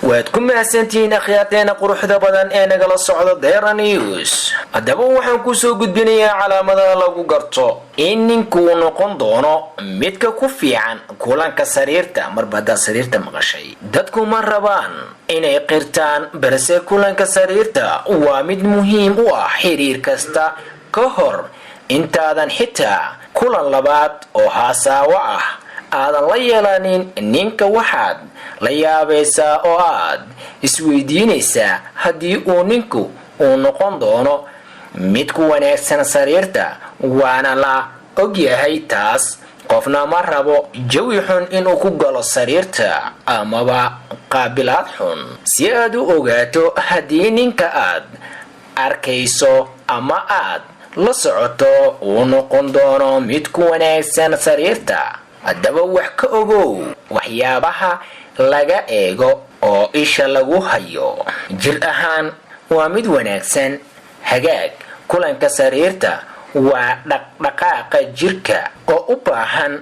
Waad ku mahadsantihiin, akhyaarteena quruxda badan ee nagala socda Deera News. Haddaba waxaan kusoo gudbinayaa calaamadaha lagu garto in ninkuu noqon doono midka ku fiican kulanka sariirta. Marba haddaad sariirta maqashay, dadku ma rabaan inay qirtaan, balse kulanka sariirta waa mid muhiim u ah xiriir kasta. Ka hor intaadan xitaa kulan labaad oo haasaawo ah aadan la yeelanin ninka, waxaad la yaabaysaa oo aad isweydiinaysaa haddii uu ninku uu noqon doono mid ku wanaagsan sariirta. Waana la ogyahay taas, qofna ma rabo jawi xun inuu ku galo sariirta amaba qaabilaad xun. Si aad u ogaato haddii ninka aad arkayso ama aad la socoto uu noqon doono mid ku wanaagsan sariirta, haddaba wax ka ogow waxyaabaha laga eego oo isha lagu hayo. Jir ahaan waa mid wanaagsan. Hagaag, kulanka sariirta waa dhaqdhaqaaqa jirka oo u baahan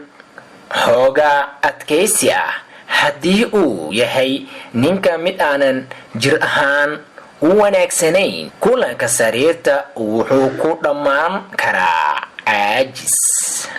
xoogaa adkaysi ah. Haddii uu yahay ninka mid aanan jir ahaan u wanaagsanayn, kulanka sariirta wuxuu ku dhammaan karaa caajis.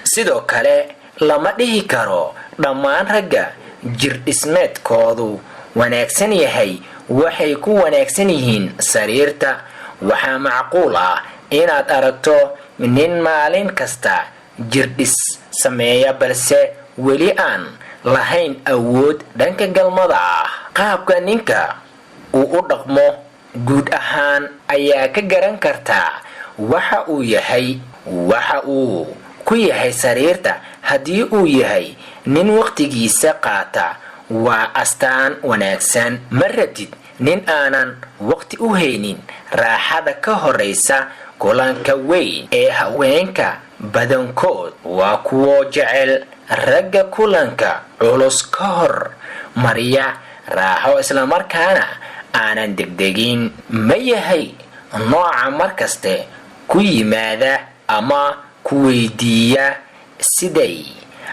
Sidoo kale, lama dhihi karo dhammaan ragga jir dhismeedkoodu wanaagsan yahay waxay ku wanaagsan yihiin sariirta. Waxaa macquul ah inaad aragto nin maalin kasta jirdhis sameeya, balse weli aan lahayn awood dhanka galmada ah. Qaabka ninka uu u dhaqmo guud ahaan ayaa ka garan kartaa waxa uu yahay, waxa uu ku yahay sariirta. Haddii uu yahay nin waqtigiisa qaata, waa astaan wanaagsan. Ma rabtid nin aanan waqti u haynin raaxada ka horaysa kulanka weyn ee haweenka badankood waa kuwo jecel ragga kulanka culus ka hor mariya raaxo, islamarkaana aanan degdegin. Ma yahay nooca markaste ku yimaada ama ku weydiiya siday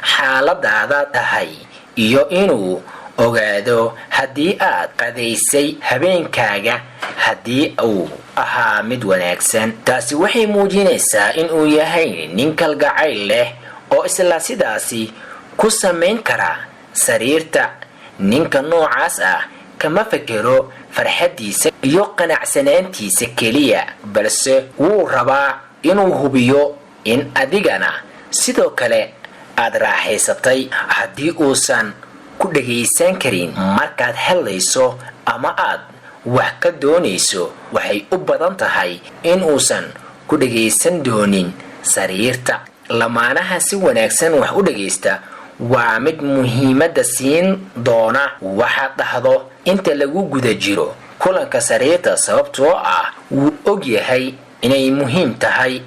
xaaladaada tahay iyo inuu ogaado haddii aad qadaysay, habeenkaaga haddii uu ahaa mid wanaagsan? Taasi waxay muujinaysaa inuu yahay nin kalgacayl leh oo isla sidaasi ku samayn kara sariirta. Ninka noocaas ah kama fekero farxaddiisa iyo qanacsanaantiisa keliya, balse wuu rabaa inuu hubiyo in adigana sidoo kale aad raaxaysatay. Haddii uusan ku dhagaysan karin markaad hadlayso ama aad wax ka doonayso, waxay u badan tahay inuusan ku dhagaysan doonin sariirta. Lamaanaha si wanaagsan wax u dhagaysta waa mid muhiimadda siin doona waxaad dhahdo inta lagu guda jiro kulanka sariirta, sababtoo ah wuu og yahay inay muhiim tahay.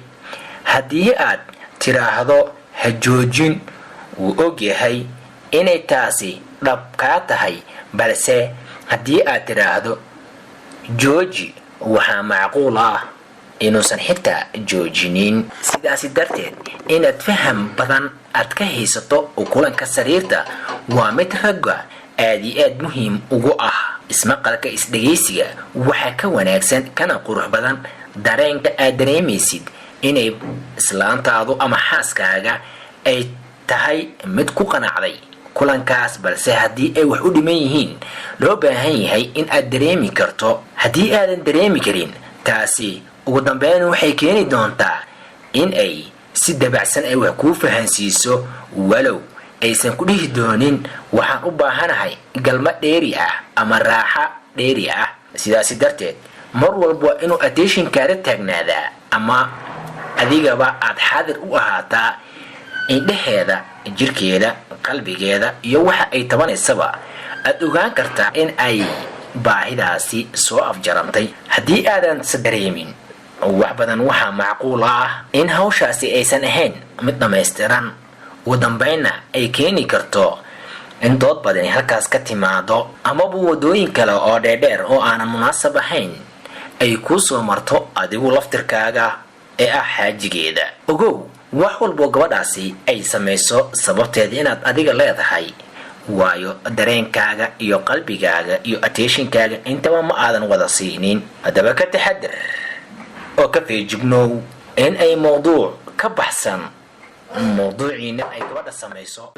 Haddii aad tidhaahdo "Ha joojin", wuu og yahay inay taasi dhab kaa tahay, balse haddii aad tidhaahdo "Jooji", waxaa macquul ah inuusan xitaa joojinin. Sidaasi darteed, inaad faham badan aad ka haysato kulanka sariirta waa mid ragga aad iyo aad muhiim ugu ah. Ismaqalka, isdhegaysiga waxaa ka wanaagsan kana qurux badan dareenka aad dareemaysid inay islaantaadu ama xaaskaaga ay tahay mid ku qanacday kulankaas, balse haddii ay wax u dhiman yihiin, loo baahan yahay in aad dareemi karto. Haddii aadan dareemi karin, taasi ugu dambeyn waxay keeni doontaa in ay si dabacsan ay wax kuu fahansiiso, walow aysan ku dhihi doonin "Waxaan u baahanahay galmo dheeri ah ama raaxa dheeri ah". Sidaasi darteed, mar walba waa inuu attentionkaada taagnaadaa ama adigaba aad xaadir u ahaataa. Indhaheeda, jirkeeda, qalbigeeda iyo waxa ay tabanaysaba aad ogaan kartaa in ay baahidaasi soo afjarantay. Haddii aadan dareemin wax badan, waxaa macquul ah in hawshaasi aysan ahayn mid dhammaystiran, ugu dambaynna ay keeni karto in dood badani halkaas ka timaado, amaba wadooyin kale oo dheerdheer oo aanan munaasab ahayn ay kuu soo marto adigu laftirkaaga ee ah xaajigeeda. Ogow, wax walboo gabadhaasi ay samayso sababteeda inaad adiga leedahay. Waayo, dareenkaaga iyo qalbigaaga iyo attentionkaaga intaba ma aadan wada siinin. Haddaba ka taxadar oo ka feejignow in ay mowduuc ka baxsan mowduuciina ay gabadha samayso.